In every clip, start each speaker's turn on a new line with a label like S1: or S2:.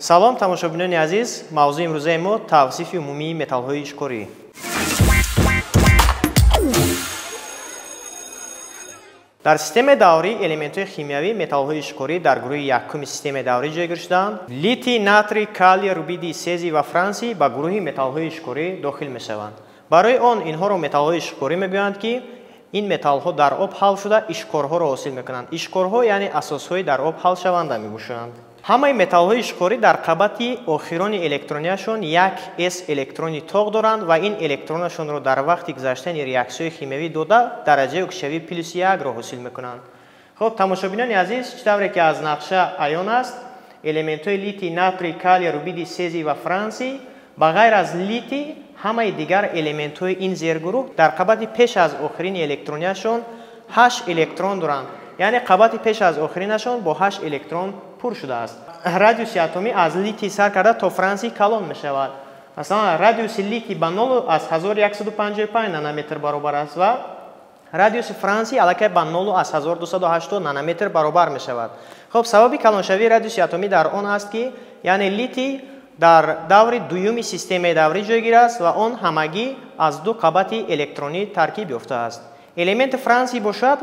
S1: Салом, тамошобинони азиз. Мавзӯи имрӯзаи мо тавсифи умумии металлҳои ишқорӣ. Дар системаи даврӣ элементҳои химиявӣ металлҳои ишқорӣ дар гурӯҳи якуми системаи даврӣ ҷойгир шудаанд. Литий, натрий, калий, рубидий, сезий ва франсий ба гурӯҳи металлҳои ишқорӣ дохил мешаванд. Барои он инҳоро металлҳои ишқорӣ мегӯянд, ки ин металлҳо дар об ҳал шуда ишқорҳоро ҳосил мекунанд. Ишқорҳо яъне асосҳои дар об ҳалшаванда мебошанд. Ҳамаи металлҳои ишқорӣ дар қабати охирони электронияшон як s электрони тоқ доранд ва ин электронашонро дар вақти гузаштани реаксияҳои химиявӣ дода дараҷаи оксидшавии плюси якро ҳосил мекунанд. Хуб, тамошобинони азиз, чӣ тавре ки аз нақша аён аст, элементҳои литий, натрий, калий, рубидий, сезий ва франсий ба ғайр аз литий ҳамаи дигар элементҳои ин зергурӯҳ дар қабати пеш аз охирини электронияшон 8 электрон доранд. Яъне қабати пеш аз охиринашон бо 8 электрон пур шудааст. Радиуси атомӣ аз литий сар карда то франсий калон мешавад. Масалан, радиуси литий ба 0,1155 нанометр баробар аст ва радиуси франсий аллакай ба 0,1280 нанометр баробар мешавад. Хуб, сабаби калоншавии радиуси атомӣ дар он аст, ки яъне литий дар даври дуюми системаи даврӣ ҷойгир аст ва он ҳамагӣ аз ду қабати электронӣ таркиб ёфтааст. Элементи франсий бошад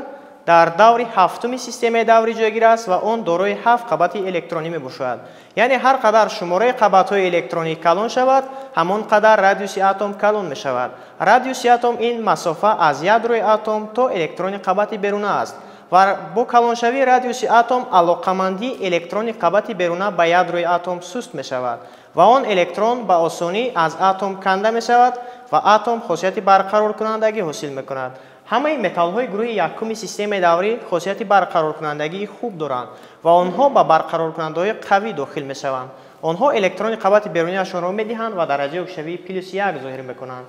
S1: дар даври ҳафтуми системаи даврӣ ҷойгир аст ва он дорои 7 қабати электронӣ мебошад. Яъне ҳар қадар шумораи қабатҳои электронӣ калон шавад, ҳамон қадар радиуси атом калон мешавад. Радиуси атом ин масофа аз ядрои атом то электрони қабати беруна аст ва бо калоншавии радиуси атом алоқамандии электрони қабати беруна ба ядрои атом суст мешавад ва он электрон ба осонӣ аз атом канда мешавад ва атом хосияти барқароркунандагӣ ҳосил мекунад. Ҳамаи металлҳои гурӯҳи якуми системаи даврӣ хосияти барқароркунандагии хуб доранд ва онҳо ба барқароркунандаҳои қавӣ дохил мешаванд. Онҳо электрони қабати беруниашонро медиҳанд ва дараҷаи оксидшавии плюси як зоҳир мекунанд.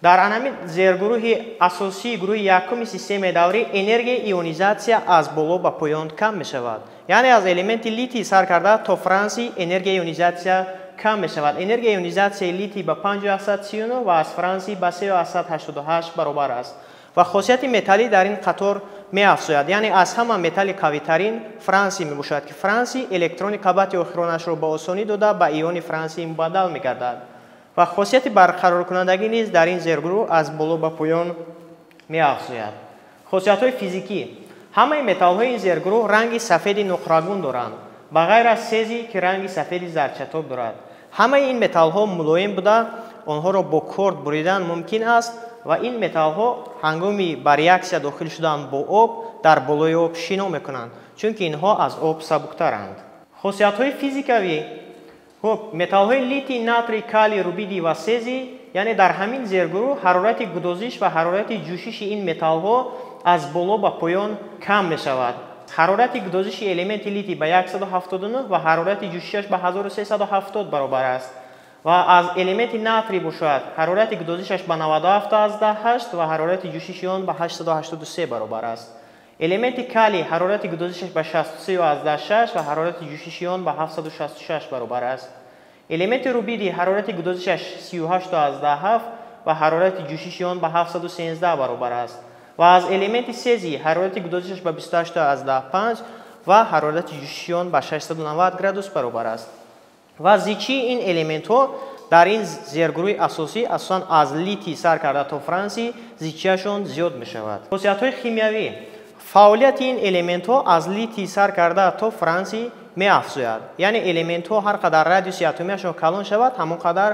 S1: Дар анами зергурӯҳи асосии гурӯҳи якуми системаи даврӣ энергияи ионизатсия аз боло ба поён кам мешавад. Яъне аз элементи литий сар карда то франсий энергияи ионизатсия кам мешавад. Энергияи ионизатсияи литий ба 5,39 ва аз франсий ба 3,88 баробар аст. Ва хосияти металлӣ дар ин қатор меафзояд. Яъне аз ҳама металли қавитарин франсий мебошад, ки франсий электрони қабати охиронашро ба осонӣ дода ба иони франсий мубаддал мегардад. Ва хосияти барқароркунандагӣ низ дар ин зергурӯҳ аз боло ба поён меафзояд. Хосиятҳои физикӣ. Ҳамаи металлҳои ин зергурӯҳ ранги сафеди нуқрагун доранд, ба ғайр аз сезий, ки ранги сафеди зарчатоб дорад. Ҳамаи ин металлҳо мулоим буда, онҳоро бо корд буридан мумкин аст ва ин металлҳо ҳангоми ба реаксия дохил шудан бо об дар болои об шино мекунанд, чунки инҳо аз об сабуктаранд. Хосиятҳои физикавӣ. Хуб, металлҳои литий, натрий, калий, рубидий ва сезий, яъне дар ҳамин зергурӯҳ ҳарорати гудозиш ва ҳарорати ҷӯшиши ин металлҳо аз боло ба поён кам мешавад. Ҳарорати гудозиши элементи литий ба 179 ва ҳарорати ҷӯшишаш ба 1370 баробар аст. Ва аз элементи натрий бошад, ҳарорати гудозишаш ба 97,8 ва ҳарорати ҷӯшиши он ба 883 баробар аст. Элементи калий ҳарорати гудозишаш ба 63,6 ва ҳарорати ҷӯшиши он ба 766 баробар аст. Элементи рубидий ҳарорати гудозишаш 38,7 ва ҳарорати ҷӯшиши он ба 713 баробар аст. Ва аз элементи сезий ҳарорати гудозишаш ба 28,5 ва ҳарорати ҷӯшиши он ба 690 градус баробар аст. Ва зичии ин элементҳо дар ин зергурӯҳи асосӣ асосан аз литий сар карда то франсий зичиашон зиёд мешавад. Хосиятҳои химиявӣ. Фаъолияти ин элементҳо аз литий сар карда то франсий меафзояд. Яъне элементҳо ҳар қадар радиуси атомиашон калон шавад, ҳамон қадар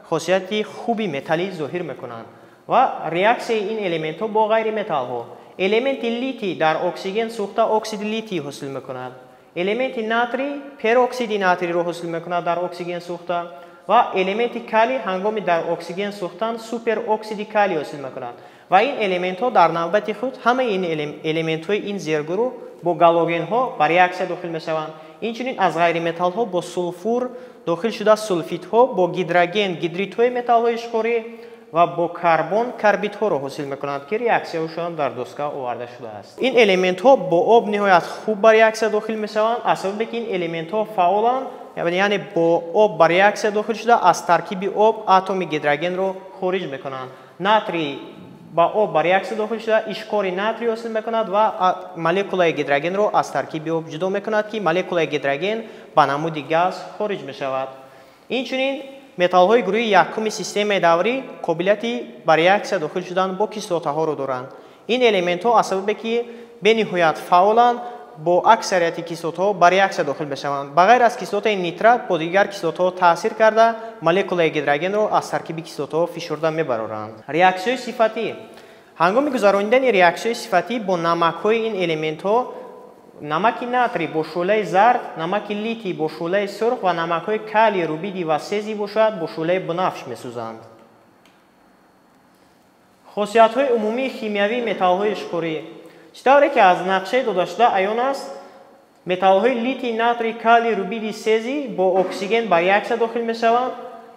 S1: хосияти хуби металлӣ зоҳир мекунанд. Ва реаксияи ин элементҳо бо ғайри металлҳо. Элементи литий дар оксиген сӯхта оксиди литий ҳосил мекунад. Элементи натрий пероксиди натрийро ҳосил мекунад дар оксиген сӯхта ва элементи калий ҳангоми дар оксиген сӯхтан супероксиди калий ҳосил мекунад. Ва ин элементҳо дар навбати худ ҳамаи ин элементҳои ин зергурӯҳ бо галогенҳо ба реаксия дохил мешаванд. Инчунин аз ғайри металлҳо бо сулфур дохил шуда сулфидҳо, бо гидроген гидридҳои металлҳои ишқорӣ ва бо карбон карбидҳоро ҳосил мекунанд, ки реаксияшон дар доска оварда шудааст. Ин элементҳо бо об ниҳоят хуб ба реаксия дохил мешаванд, аз сабабе ки ин элементҳо фаъоланд, яъне бо об ба реаксия дохил шуда аз таркиби об атоми гидрогенро хориҷ мекунанд. Натрий ба об ба реаксия дохил шуда ишқори натрий ҳосил мекунад ва молекулаи гидрогенро аз таркиби об ҷудо мекунад, ки молекулаи гидроген ба намуди газ хориҷ мешавад. Инчунин металлҳои гурӯҳи якуми системаи даврӣ қобилияти ба реаксия дохил шудан бо кислотаҳоро доранд. Ин элементҳо аз сабабе ки бениҳоят фаъоланд, бо аксарияти кислотаҳо ба реаксия дохил мешаванд. Ба ғайр аз кислотаи нитрат бо дигар кислотаҳо таъсир карда молекулаи гидрогенро аз таркиби кислотаҳо фишурда мебароранд. Реаксияҳои сифатӣ. Ҳангоми гузаронидани реаксияҳои сифатӣ бо намакҳои ин элементҳо, намаки натрий бо шӯълаи зард, намаки литий бо шӯълаи сурх ва намакҳои калий, рубидий ва сезий бошад бо шӯълаи бунафш месӯзанд. Хосиятҳои умумии химиявии металлҳои ишқорӣ. Чӣ тавре ки аз нақшаи додашуда аён аст, металлҳои литий, натрий, калий, рубидий, сезий бо оксиген ба реаксия дохил мешаванд.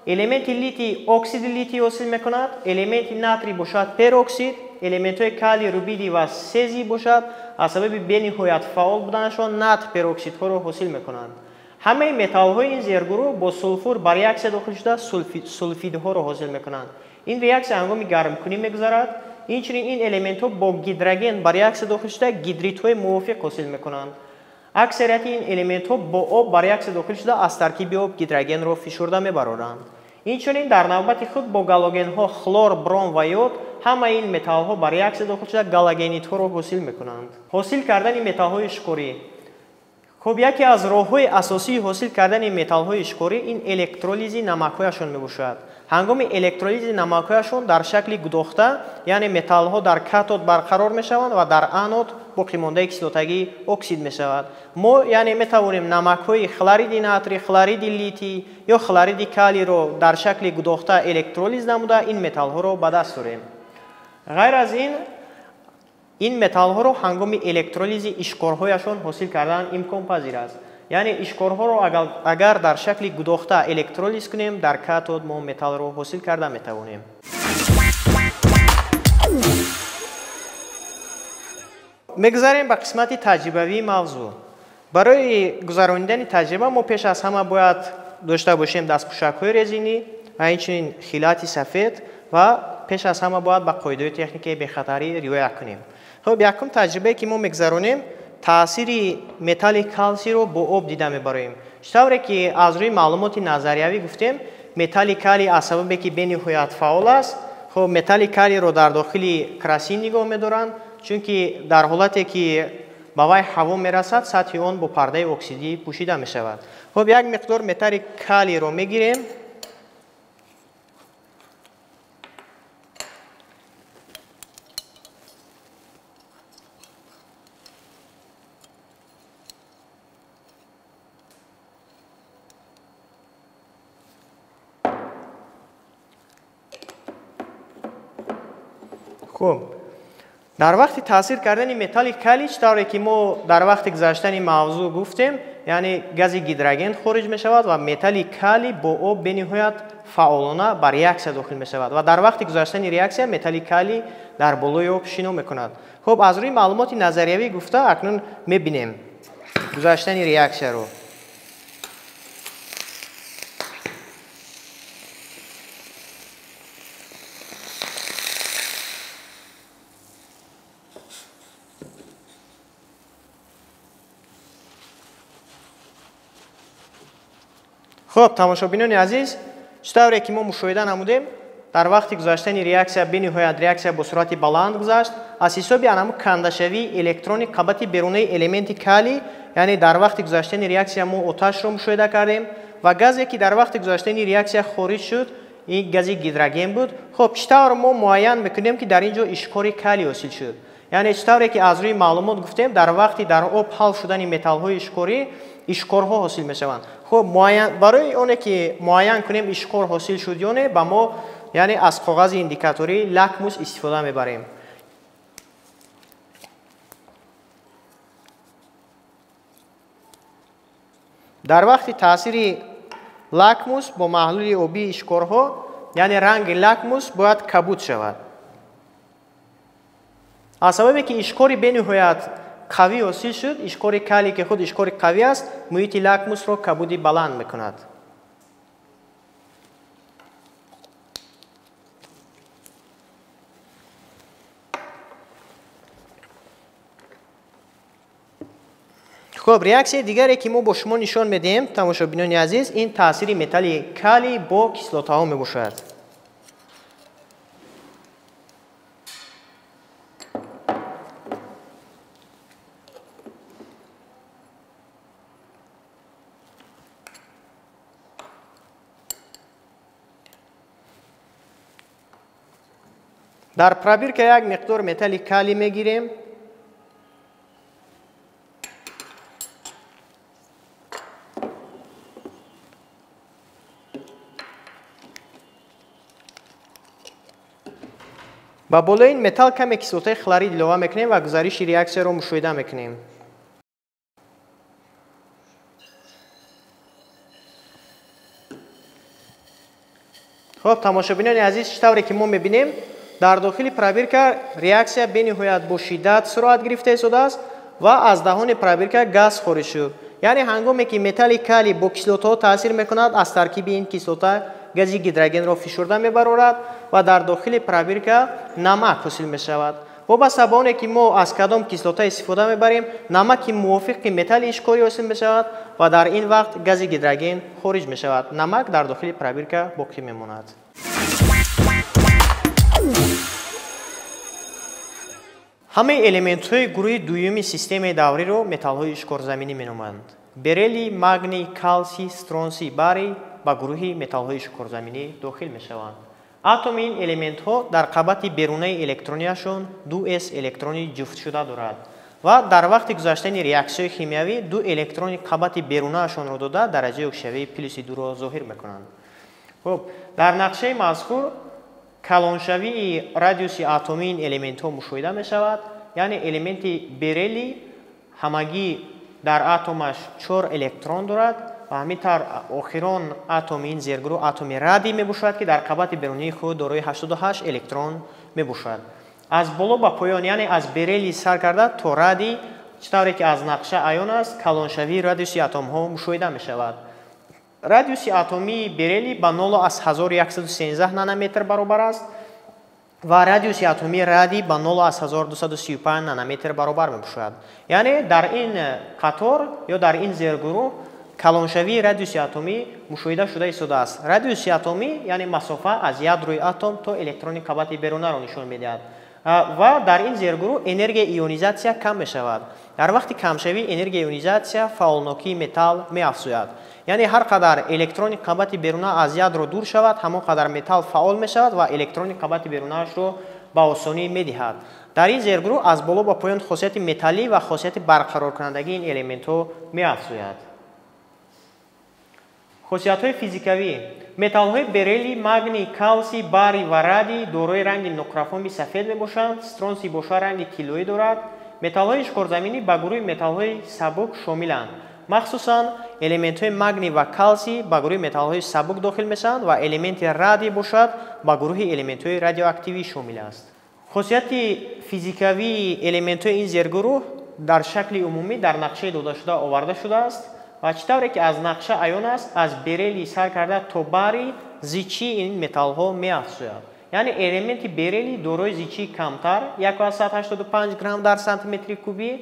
S1: Элементи литий оксиди литий ҳосил мекунад, элементи натрий бошад пероксид, элементҳои калий, рубидий ва сезий бошад аз сабаби бениҳоят фаъол буданашон натпероксидҳоро ҳосил мекунанд. Ҳамаи металлҳои ин зергурӯҳ бо сулфур ба реаксия дохил шуда сулфидҳоро ҳосил мекунанд. Ин реаксия ҳангоми гармкунӣ мегузарад. Инчунин ин элементҳо бо гидроген ба реаксия дохил шуда гидридҳои мувофиқ ҳосил мекунанд. Аксарияти ин элементҳо бо об ба реаксия дохил шуда аз таркиби об гидрогенро фишурда мебароранд. Инчунин дар навбати худ бо галогенҳо хлор, бром ва йод ҳамаи ин металлҳо ба реаксия дохил шуда галогенидҳоро ҳосил мекунанд. Ҳосил кардани металлҳои ишқорӣ. Хуб, яке аз роҳҳои асосии ҳосил кардани металлҳои ишқорӣ ин электролизи намакҳояшон мебошад. Ҳангоми электролизи намакҳояшон дар шакли гудохта, яъне металлҳо дар катод барқарор мешаванд ва дар анод боқимондаи кислотагӣ оксид мешавад. Мо яъне метавонем намакҳои хлориди натрий, хлориди литий ё хлориди калийро дар шакли гудохта электролиз намуда ин металлҳоро ба даст орем. Ғайр аз ин, ин металлҳоро ҳангоми электролизи ишқорҳояшон ҳосил кардан имконпазир аст. Яъне ишқорҳоро агар дар шакли гудохта электролиз кунем, дар катод мо металлро ҳосил карда метавонем. Мегузарем ба қисмати таҷрибавии мавзӯъ. Барои гузаронидани таҷриба мо пеш аз ҳама бояд дошта бошем дастпӯшакҳои резинӣ ва инчунин хилати сафед ва пеш аз ҳама бояд ба қоидаҳои техникаи бехатарӣ риоя кунем. Хуб, якум таҷрибае ки мо мегузаронем, таъсири металли калсийро бо об дида мебароем. Чӣ тавре ки аз рӯи маълумоти назариявӣ гуфтем, металли калий аз сабабе ки бениҳоят фаъол аст, хуб, металли калийро дар дохили красин нигоҳ медоранд, чунки дар ҳолате ки ба вай ҳаво мерасад, сатҳи он бо пардаи оксидӣ пӯшида мешавад. Хуб, як миқдор металли калийро мегирем. Хуб, дар вақти таъсир кардани металли калий, чӣ тавре ки мо дар вақти гузаштани мавзӯъ гуфтем, яъне гази гидроген хориҷ мешавад ва металли калий бо об бениҳоят фаъолона ба реаксия дохил мешавад ва дар вақти гузаштани реаксия металли калий дар болои об шино мекунад. Хуб, аз рӯи маълумоти назариявӣ гуфта акнун мебинем гузаштани реаксияро. Хуб, тамошобинони азиз, чӣ тавре ки мо мушоҳида намудем, дар вақти гузаштани реаксия бениҳоят реаксия бо суръати баланд гузашт. Аз ҳисоби анаму кандашавии электрони қабати берунаи элементи калий, яъне дар вақти гузаштани реаксия мо оташро мушоҳида кардем ва газе ки дар вақти гузаштани реаксия хориҷ шуд, ин гази гидроген буд. Хуб, чӣ тавр мо муайян мекунем ки дар ин ҷо ишқори калий ҳосил шуд? Яъне чӣ тавре ки аз рӯи маълумот гуфтем, дар вақти дар об ҳал шудани металлҳои ишқорӣ ишқорҳо ҳосил мешаванд. Хуб, барои оне ки муайян кунем ишқор ҳосил шуд ё не, ба мо яъне аз коғази индикаторӣ лакмус истифода мебарем. Дар вақти таъсири лакмус бо маҳлули обии ишқорҳо, яъне ранги лакмус бояд кабуд шавад. Аз сабабе ки ишқори бениҳоят қавӣ ҳосил шуд, ишқори калий ки худ ишқори қавӣ аст, муҳити лакмусро кабуди баланд мекунад. Хуб, реаксияи дигаре ки мо бо шумо нишон медиҳем, тамошобинони азиз, ин таъсири металли калий бо кислотаҳо мебошад. Дар пробирка як миқдор металли калий мегирем. Ба болои ин металл каме кислотаи хлорид илова мекунем ва гузариши реаксияро мушоҳида мекунем. Хуб, тамошобинони азиз, чӣ тавре ки мо мебинем, дар дохили пробирка реаксия бениҳоят бо шиддат суръат гирифта истодааст ва аз даҳони пробирка газ хориҷ шуд. Яъне ҳангоме ки металли калий бо кислотаҳо таъсир мекунад, аз таркиби ин кислота гази гидрогенро фишурда мебарорад ва дар дохили пробирка намак ҳосил мешавад. Вобаста ба оне ки мо аз кадом кислота истифода мебарем, намаки мувофиқи металли ишқорӣ ҳосил мешавад ва дар ин вақт гази гидроген хориҷ мешавад. Намак дар дохили пробирка боқӣ мемонад. Ҳамаи элементҳои гурӯҳи дуюми системаи давриро металлҳои ишқорзаминӣ меноманд. Берелий, магний, калсий, стронсий, барий ба гурӯҳи металлҳои ишқорзаминӣ дохил мешаванд. Атоми ин элементҳо дар қабати берунаи электронияшон 2s электрони ҷуфтшуда дорад ва дар вақти гузаштани реаксияҳои химиявӣ ду электрони қабати берунаашонро дода дараҷаи оксидшавии плюси дуро зоҳир мекунанд. Хуб, дар нақшаи мазкур калоншавии радиуси атомии ин элементҳо мушоҳида мешавад. Яъне элементи берелий ҳамагӣ дар атомаш 4 электрон дорад ва ҳамин тавр охирон атоми ин зергурӯҳ атоми радий мебошад, ки дар қабати берунии худ дорои 88 электрон мебошад. Аз боло ба поён, яъне аз берелий сар карда то радий, чӣ тавре ки аз нақша аён аст, калоншавии радиуси атомҳо мушоҳида мешавад. Радиуси атомии берелий ба 0,1113 нанометр баробар аст ва радиуси атомии радий ба 0,1235 нанометр баробар мебошад. Яъне дар ин қатор ё дар ин зергурӯҳ калоншавии радиуси атомӣ мушоҳида шуда истодааст. Радиуси атомӣ яъне масофа аз ядрои атом то электрони қабати берунаро нишон медиҳад ва дар ин зергурӯҳ энергияи ионизатсия кам мешавад. Дар вақти камшавии энергияи ионизатсия фаъолнокии металл меафзояд. Яъне ҳар қадар электрони қабати беруна аз ядро дур шавад, ҳамон қадар металл фаъол мешавад ва электрони қабати берунаашро ба осонӣ медиҳад. Дар ин зергурӯҳ аз боло ба поён хосияти металлӣ ва хосияти барқароркунандагии ин элементҳо меафзояд. Хосиятҳои физикавӣ. Металлҳои берелий, магний, калсий, барий ва радий дорои ранги нуқрафоми сафед мебошанд, стронсий боша ранги тиллоӣ дорад. Металлҳои ишқорзаминӣ ба гурӯҳи металлҳои сабук шомиланд. Махсусан элементҳои магний ва калсий ба гурӯҳи металлҳои сабук дохил мешаванд ва элементи радий бошад ба гурӯҳи элементҳои радиоактивӣ шомил аст. Хосияти физикавии элементҳои ин зергурӯҳ дар шакли умумӣ дар нақшаи додашуда оварда шудааст ва чӣ тавре ки аз нақша аён аст, аз берелий сар карда то барий зичии ин металлҳо меафзояд. Яъне элементи берелий дорои зичии камтар 1,85 грамм дар сантиметри кубӣ,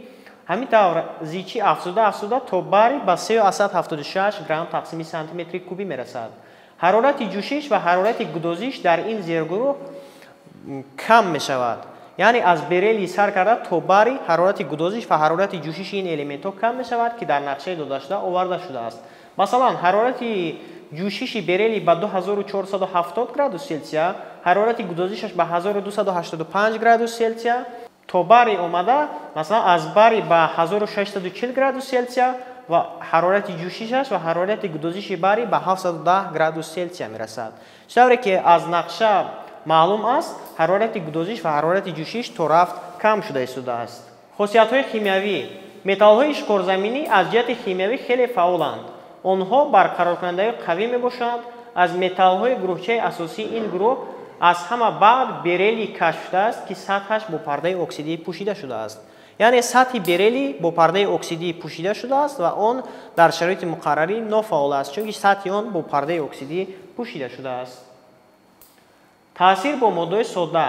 S1: ҳамин тавр зичӣ афзуда афзуда то барий ба 3,76 грамм тақсими сантиметри кубӣ мерасад. Ҳарорати ҷӯшиш ва ҳарорати гудозиш дар ин зергурӯҳ кам мешавад. Яъне аз берелий сар карда то барий ҳарорати гудозиш ва ҳарорати ҷӯшиши ин элементҳо кам мешавад, ки дар нақшаи додашуда оварда шудааст. Масалан, ҳарорати ҷӯшиши берелий ба 2470 градус Селсия, ҳарорати гудозишаш ба 1285 градус Селсия, то барий омада, масалан, аз барий ба 1640 градус Селсия ва ҳарорати ҷӯшишаш ва ҳарорати гудозиши барий ба 710 градус Селсия мерасад. Чӣ тавре ки аз нақша маълум аст, ҳарорати гудозиш ва ҳарорати ҷӯшиш то рафт кам шуда истодааст. Хосиятҳои химиявӣ. Металлҳои ишқорзаминӣ аз ҷиҳати химиявӣ хеле фаъоланд. Онҳо барқароркунандаи қавӣ мебошанд. Аз металлҳои гурӯҳчаи асосии ин гурӯҳ аз ҳама баъд берелий кашф шудааст, ки сатҳаш бо пардаи оксидӣ пӯшида шудааст. Яъне сатҳи берелий бо пардаи оксидӣ пӯшида шудааст ва он дар шароити муқаррарӣ нофаъол аст, чунки сатҳи он бо пардаи оксидӣ пӯшида шудааст. Таъсир бо моддаҳои содда.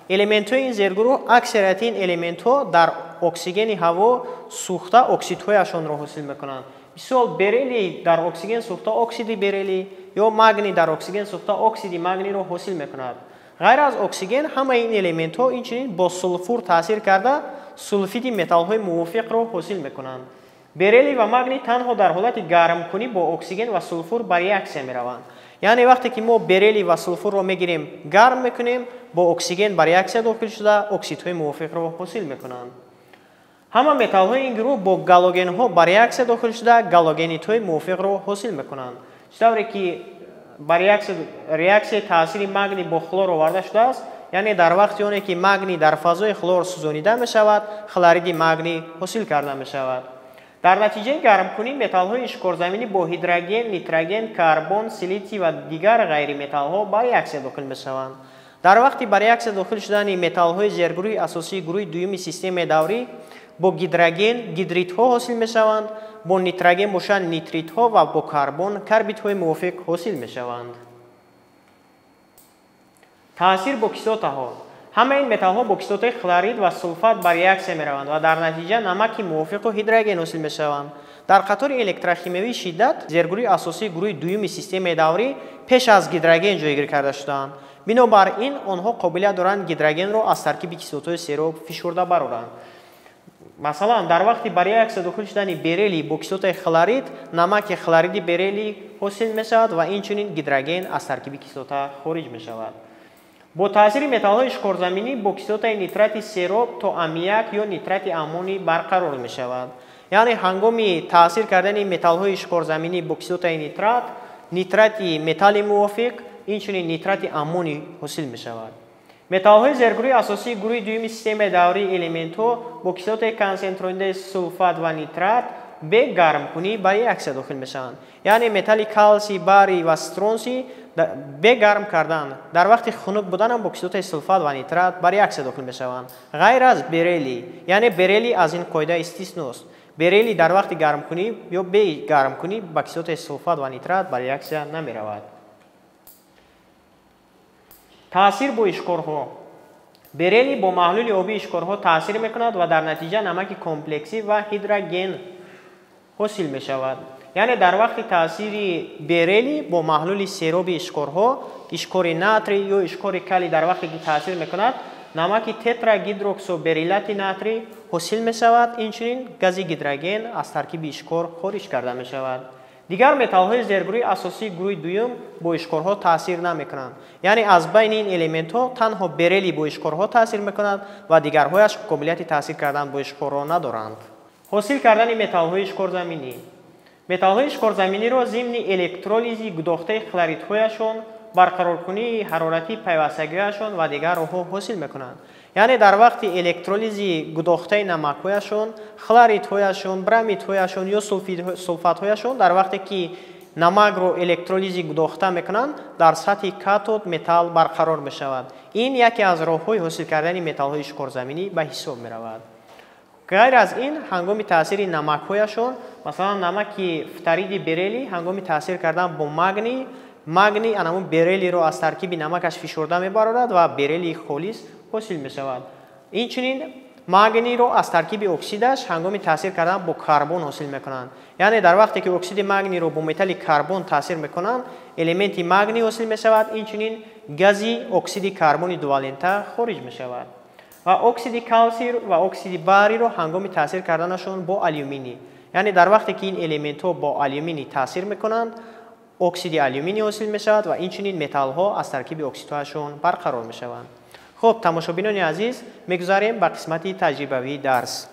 S1: Элементҳои ин зергурӯҳ аксарияти ин элементҳо дар оксигени ҳаво сӯхта оксидҳояшонро ҳосил мекунанд. Мисол, бериллий дар оксиген сӯхта оксиди бериллий ё магний дар оксиген сӯхта оксиди магнийро ҳосил мекунад. Ғайр аз оксиген, ҳамаи ин элементҳо инчунин бо сулфур таъсир карда сулфиди металлҳои мувофиқро ҳосил мекунанд. Бериллий ва магний танҳо дар ҳолати гармкунӣ бо оксиген ва сулфур ба реаксия мераванд. Яъне вақте ки мо бериллий ва сулфурро мегирем, гарм мекунем, бо оксиген ба реаксия дохил шуда оксидҳои мувофиқро ҳосил мекунанд. Ҳама металлҳои ин гурӯҳ бо галогенҳо ба реаксия дохил шуда галогенидҳои мувофиқро ҳосил мекунанд. Чӣ тавре ки ба реаксияи таъсири магний бо хлор оварда шудааст, яъне дар вақти оне ки магний дар фазои хлор сӯзонида мешавад, хлориди магний ҳосил карда мешавад. Дар натиҷаи гармкунӣ металлҳои ишқорзаминӣ бо ҳидроген, нитроген, карбон, силитсий ва дигар ғайриметаллҳо ба реаксия дохил мешаванд. Дар вақти ба реаксия дохил шудани металлҳои зергурӯҳи асосии гурӯҳи дуюми системаи даврӣ бо гидроген гидридҳо ҳосил мешаванд, бо нитроген бошанд нитридҳо ва бо карбон карбидҳои мувофиқ ҳосил мешаванд. Таъсир бо кислотаҳо. Ҳамаи ин металлҳо бо кислотаи хлорид ва сулфат ба реаксия мераванд ва дар натиҷа намаки мувофиқу ҳидроген ҳосил мешаванд. Дар қатори электрохимиявии шиддат зергурӯҳи асосии гурӯҳи дуюми системаи даврӣ пеш аз гидроген ҷойгир карда шудаанд. Бинобар ин онҳо қобилият доранд гидрогенро аз таркиби кислотаҳои сероб фишурда бароранд. Масалан, дар вақти ба реаксия дохил шудани бериллий бо кислотаи хлорид, намаки хлориди бериллий ҳосил мешавад ва инчунин гидроген аз таркиби кислота хориҷ мешавад. Бо таъсири металлҳои ишқорзаминӣ бо кислотаи нитрати сероб то аммиак ё нитрати аммоний барқарор мешавад. Яъне ҳангоми таъсир кардани металлҳои ишқорзаминӣ бо кислотаи нитрат, нитрати металли мувофиқ, инчунин нитрати аммоний ҳосил мешавад. Металлҳои зергурӯҳи асосии гурӯҳи дуюми системаи даврии элементҳо бо кислотаи консентронидаи сулфат ва нитрат бе гармкунӣ ба реаксия дохил мешаванд. Яъне металли калсий, барий ва стронсий бе гарм кардан дар вақти хунук буданам бо кислотаи сулфат ва нитрат ба реаксия дохил мешаванд. Ғайр аз бериллий, яъне бериллий аз ин қоида истисност. Бериллий дар вақти гармкунӣ ё бе гармкунӣ ба кислотаи сулфат ва нитрат ба реаксия намеравад. Таъсир бо ишқорҳо. Бериллий бо маҳлули обии ишқорҳо таъсир мекунад ва дар натиҷа намаки комплексӣ ва ҳидроген ҳосил мешавад. Яъне дар вақти таъсири бериллий бо маҳлули сероби ишқорҳо, ишқори натрий ё ишқори калий дар вақте ки таъсир мекунад, намаки тетрагидроксобериллати натрий ҳосил мешавад, инчунин гази гидроген аз таркиби ишқор хориҷ карда мешавад. Дигар металлҳои зергурӯҳи асосии гурӯҳи дуюм бо ишқорҳо таъсир намекунанд. Яъне аз байни ин элементҳо танҳо бериллий бо ишқорҳо таъсир мекунад ва дигарҳояш қобилияти таъсир кардан бо ишқорҳо надоранд. Ҳосил кардани металлҳои ишқорзаминӣ. Металлҳои ишқорзаминиро зимни электролизи гудохтаи хлоридҳояшон, барқароркунии ҳароратии пайвастагиҳояшон ва дигар роҳҳо ҳосил мекунанд. Яъне дар вақти электролизи гудохтаи намакҳояшон, хлоридҳояшон, бромидҳояшон ё сулфатҳояшон дар вақте ки намакро электролизи гудохта мекунанд, дар сатҳи катод металл барқарор мешавад. Ин яке аз роҳҳои ҳосил кардани металлҳои ишқорзаминӣ ба ҳисоб меравад. Ғайр аз ин, ҳангоми таъсири намакҳояшон, масалан намаки фториди бериллий ҳангоми таъсир кардан бо магний, магний анамун бериллийро аз таркиби намакаш фишурда мебарорад ва бериллии холис ҳосил мешавад. Инчунин магнийро аз таркиби оксидаш ҳангоми таъсир кардан бо карбон ҳосил мекунанд. Яъне дар вақте ки оксиди магнийро бо металли карбон таъсир мекунанд, элементи магний ҳосил мешавад, инчунин гази оксиди карбони дувалента хориҷ мешавад. Ва оксиди калсий ва оксиди барийро ҳангоми таъсир карданашон бо алюминий. Яъне дар вақте ки ин элементҳо бо алюминий таъсир мекунанд, оксиди алюминий ҳосил мешавад ва инчунин металлҳо аз таркиби оксидҳояшон барқарор мешаванд. Хуб, тамошобинони азиз, мегузарем ба қисмати таҷрибавии дарс.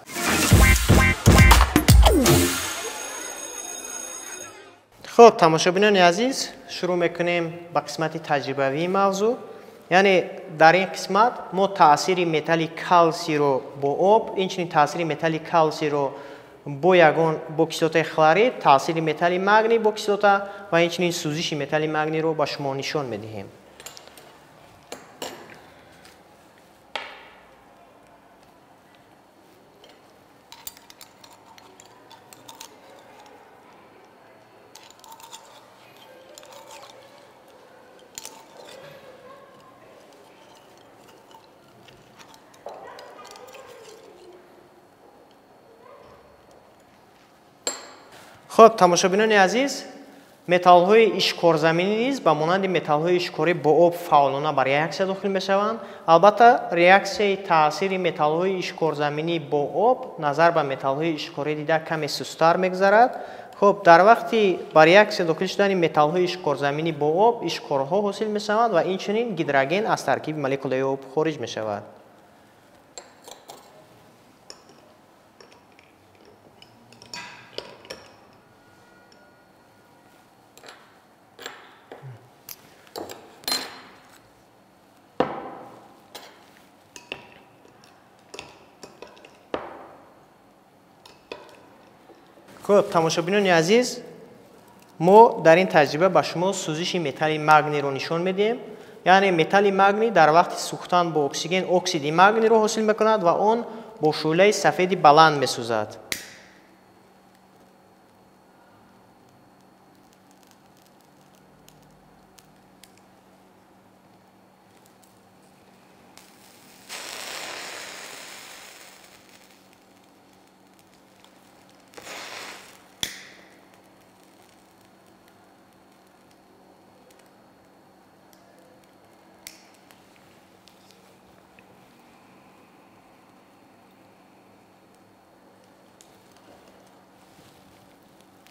S1: Хуб, тамошобинони азиз, шурӯъ мекунем ба қисмати таҷрибавии мавзӯъ. Яъне дар ин қисмат мо таъсири металли калсийро бо об, инчунин таъсири металли калсийро бо ягон бо кислотаи хлорид, таъсири металли магний бо кислота ва инчунин сӯзиши металли магнийро ба шумо нишон медиҳем. Хуб, тамошобинони азиз, металлҳои ишкорзаминӣ низ ба монанди металлҳои ишкорӣ бо об фаъолона ба реаксия дохил мешаванд. Албатта, реаксияи таъсири металлҳои ишкорзаминӣ бо об назар ба металлҳои ишкорӣ дида каме сусттар мегузарад. Хуб, дар вақти ба реаксия дохил шудани металлҳои ишкорзаминӣ бо об ишкорҳо ҳосил мешаванд ва инчунин гидроген аз таркиби молекулаи об хориҷ мешавад. Хуб, тамошобинони азиз, мо дар ин таҷриба ба шумо сӯзиши металли магнийро нишон медиҳем. Яъне металли магний дар вақти сӯхтан бо оксиген оксиди магнийро ҳосил мекунад ва он бо шӯълаи сафеди баланд месӯзад.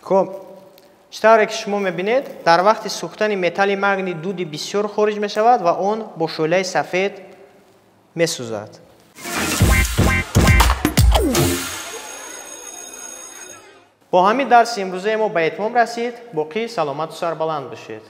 S1: Хуб, чӣ тавре ки шумо мебинед, дар вақти сӯхтани металли магний дуди бисёр хориҷ мешавад ва он бо шӯълаи сафед месӯзад. Бо ҳамин дарси имрӯзаи мо ба итмом расид. Боқӣ саломату сарбаланд бошед.